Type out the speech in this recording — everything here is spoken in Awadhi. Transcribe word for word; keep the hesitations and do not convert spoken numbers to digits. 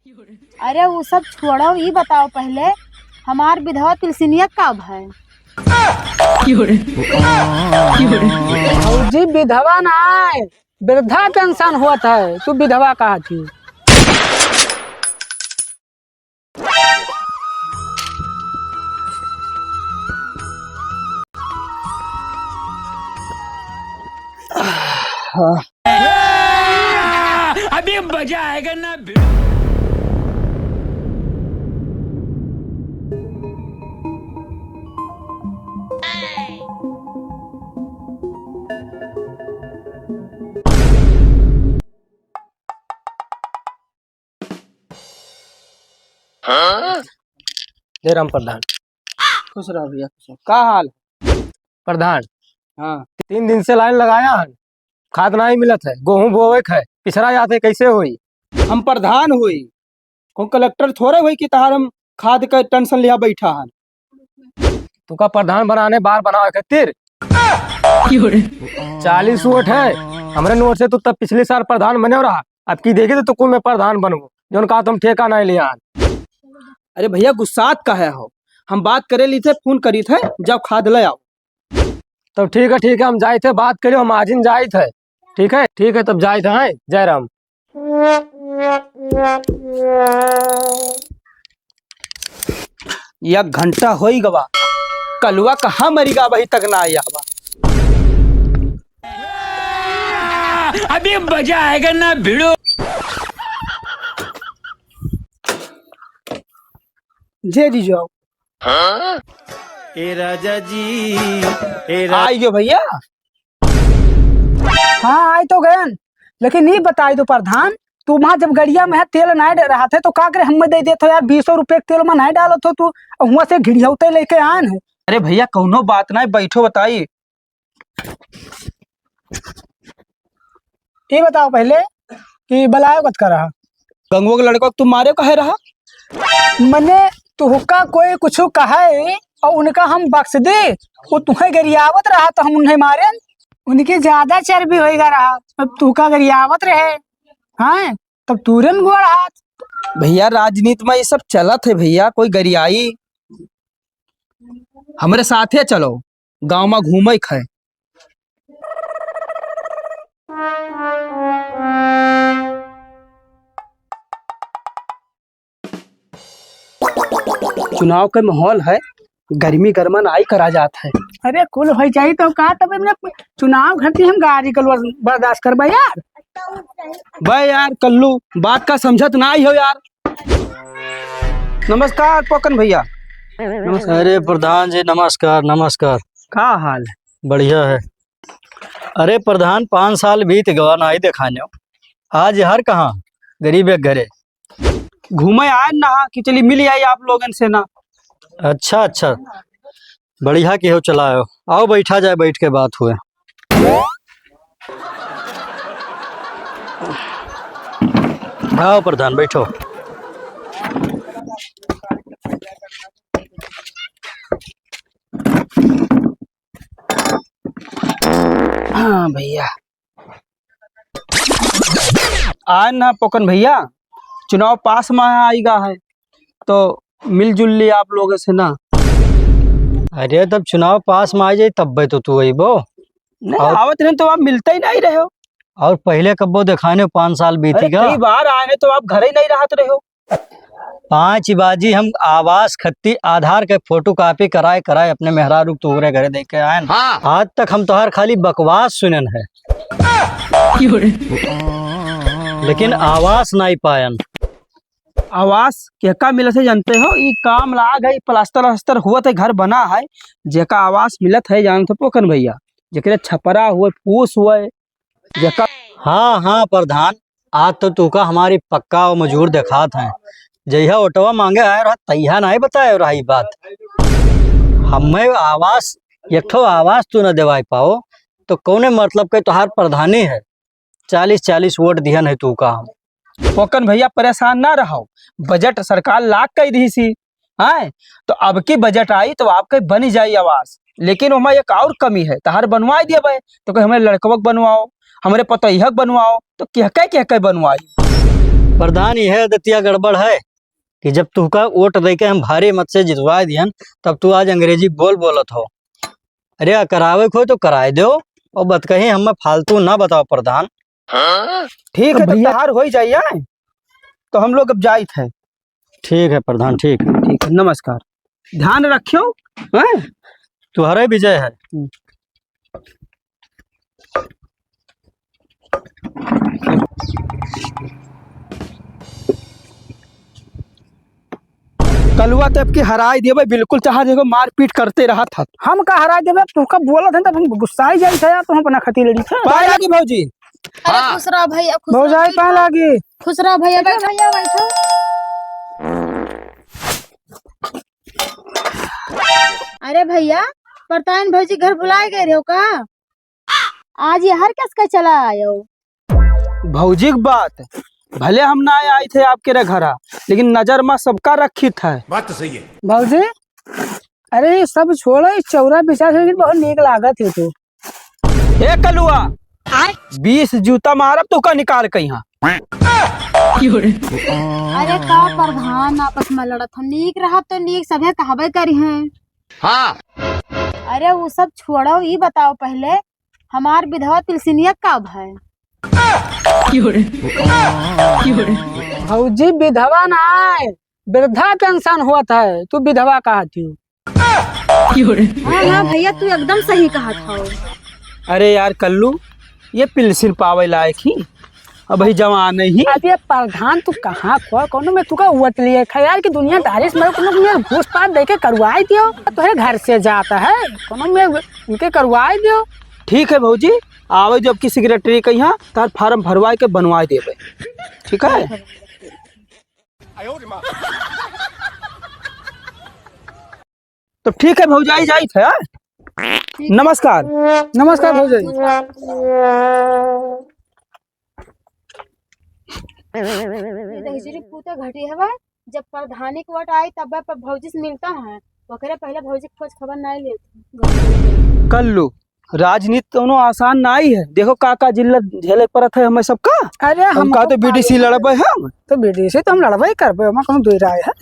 अरे, उ सब छोड़ो, ई बताओ पहिले, हमार विधवा तिलसिनिया कब है? भौजी, विधवा ना है, वृद्धा पेंशन होत है, तू विधवा कहा थी? अभी मजा आएगा ना भिड़ू। जय राम प्रधान। खुश रहो भैया, खुश रहो। का हाल? प्रधान, हाँ। तीन दिन से लाइन लगाया है, खाद नाहीं मिलत है, गोहूँ बोवे के है, पिछड़ा जात है, कैसे होई? हम प्रधान होई, कौन कलेक्टर थोड़े होई कि तहार हम खाद का टेंशन लिया बैठा हन। तुका प्रधान बनाने बार बनावे खातिर चालीस वोट है, हमरे नोट से तू तब पिछले साल प्रधान बने रहा, अब की देखी तो तुकू मैं प्रधान बनबो, जौन कहा तुम ठेका नहीं लिया। अरे भैया, गुस्सात काहे हो? हम बात करे ली थे, फोन करी थे, जाओ खाद ले आओ। तब ठीक है, ठीक है, हम जाइत है, बात करियो, हम आजिन जाइत है। ठीक है, ठीक है, तब जाइत है, जय राम। एक घंटा होई गवा, कलुआ कहाँ मरी गा, अबही तक ना आया बा। अभी मजा आएगा ना भिड़ू। जे जी जाओ। ए राजा जी, ए रा- आई गयो भैया। हाँ, आई तो गयन, लेकिन ई बताई दो प्रधान, तू वहाँ जब गड़िया में है, तेल नाहीं डे रहा थे, तो का करे, हमें दे देत हो यार, बीसो रुपये के तेल में नाहीं डालत हो तू, और हुआँ से घिड़ियौते लेके आन है। अरे भैया, कौनो बात नाहीं, बैठो बताई। ये बताओ पहले कि बलायो कत का रहा? गंगुआ के लड़का के तू मारे काहे रहा? मने तुहका कोई कुछ कहे और उनका हम बख्श दे, वो तुहे गरियावत रहा तो हम उन्हें मारे। उनके ज्यादा चर्बी होइगा रहा, अब तुहका गरियावत रहे, हाँ, तब तुरंत गोड़ हाथ। भैया, राजनीति में ये सब चलत है भैया, कोई गरियाई। हमरे साथे चलो, गाँव में घूमे खाए। चुनाव के माहौल है, गर्मी गरमन आई करा जात है। अरे कुल हो जाई तो का, तब इन्हें चुनाव घटी हम गारी गलौज बर्दाश्त करबा यार। बे यार कल्लू, बात का समझत नाहीं हो यार। नमस्कार पोकन भैया। नमस्कार। अरे प्रधान जी नमस्कार, नमस्कार। का हाल है? बढ़िया है। अरे प्रधान, पाँच साल बीत गवा, नाहीं देखान्यो। आज हर कहाँ गरीब एक घरे। घूमे आए ना कि चली मिल आई आप लोगन से ना। अच्छा, अच्छा, बढ़िया किहो चलायो। आओ बैठा जाए, बैठ के बात हुए। आओ प्रधान, बैठो। हाँ भैया, आए ना पोकन भैया, चुनाव पास में आइगा है, तो मिलजुल ली आप लोग से ना। अरे, तब चुनाव पास में आ जाई, तब्बे तो तू अइबो। नहीं, और आवत रहे तो आप मिलते ही नहीं रहे हो। और पहले कब्बो देखाने, पाँच साल बीती अरे, गा। कई बार आए तो आप घर ही नहीं रहत रहे हो। पाँच बाजी हम आवास खत्ती आधार के फोटोकॉपी कराए कराए अपने मेहरारू के तोहरे घरे दे के आएन। हाँ। आज तक हम तोहार खाली बकवास सुनेन है। लेकिन आवास नाहीं पायन। आवास केका मिलत है जानते हो? ई काम लाग है, प्लास्टर व्लास्टर हुआ थे, घर बना है, जेका आवास मिलत है जानते हो पोकन भैया, जेकरे छपरा हुए, फूस हुए, जेका हाँ, हाँ प्रधान, आज तो तूका हमारी पक्का और मजूर देखात हैं। जइहा ओटवा मांगे आए रहा, तइहा नाहीं बताए रहा ई बात। हमें आवास, एक ठो आवास तू न देवाई पाओ, तो कौने मतलब के तोहार प्रधानी है? चालीस चालीस वोट दिहन है तूका हम। पोकन भैया परेशान ना रहो, बजट सरकार लाग कई दी सी, हैं? तो अब की बजट आई तो आपके बनी जाई आवास, लेकिन ओमा एक और कमी है, तहार बनवाई दिया भाई, तो कहे हमरे लड़कवा के बनवाओ, हमरे पतोहिया के बनवाओ, तो केहके केहके बनवाई? प्रधान, यह आदतिया गड़बड़ है कि जब तुहका वोट देके हम भारी मत से जितवाए दिहन, तब तू आज अंग्रेजी बोल बोलत हो। अरे, आ करावे को तो कराए दो, और बतकही हमें फालतू ना बताओ प्रधान। ठीक है, तो भैया। तहार होई जाइए, तो हम लोग अब जाइत है। ठीक है प्रधान, ठीक। ठीक है, नमस्कार। ध्यान रखियो, हैं? तुहरे विजय है। हम्म। कलुआ तो आपके हराई देबे, बिल्कुल चाहे देखो मारपीट करते रहत हत। हम का हराई देबे, तू का बोलत है तब हम गुस्साई जाई थे यार, तू अपना खती लड़ी थे। पाए लागी भौजी। अरे हाँ। खुश रहा भैया, खुश रहा, भौजाई बैठो। पाए लागी। खुश रहा भैया, बैठो भैया, बैठो। अरे भैया, परताइन भौजी घर भुलाए गए रहो का? आज ये हर कस के चला आयो। भौजी के बात, भले हम ना आए थे आपके रे घरा, लेकिन नजर में सबका रखी था। बात तो सही है। भौजी, अरे ये सब छोड़ो, ये चौरा बिचार से बहुत नीक लागत है तू। ए कलुआ, आय? बीस जूता मारब तो का निकाल के यहाँ। अरे का प्रधान आपस में लड़त हो, नीक रहब तो नीक सभे कहबे करी हैं। हाँ। अरे वो सब छोड़ो, ई बताओ पहले हमार विधवा पिलसिनिया कब है? भौजी विधवा ना है, वृद्धा पेंशन होत है, तू विधवा कहत हो। हाँ, हाँ भैया, तू एकदम सही कहत हो। अरे यार कल्लू, ये पिलसिन पावे लायक ही, अब ही जवान ही। अब ये प्रधान तू कहाँ खो, कोनो में तू का वोट लिए खा यार कि दुनियादारी से मतलब कोनो में घूस पास दे के करवाई दियो, तोहरे घर से जाता है, कोनो में उनके करवाई दियो। ठीक है भौजी, आवे जब की सेक्रेटरी के यहाँ तार फार्म भरवाए के बनवाए देबे, ठीक है? तो ठीक है भौजाई, जाइत है, हाँ? नमस्कार। नमस्कार भौजाई। ये दहिजरी पूते घटी हवा, जब प्रधानी के वोट आई तब पर भौजी से मिलता है, ओकरे पहले भौजी के खोज खबर नहीं लेत। कल्लू, राजनीति कौनो आसान नाई है। देखो का का जिल्लत झेले पड़त है हमें सबका। अरे हम हमका तो तो बीडीसी पागल लड़बे हम। तो बीडीसी तो हम लड़बे ही करबे, हमें कौन दो राय है।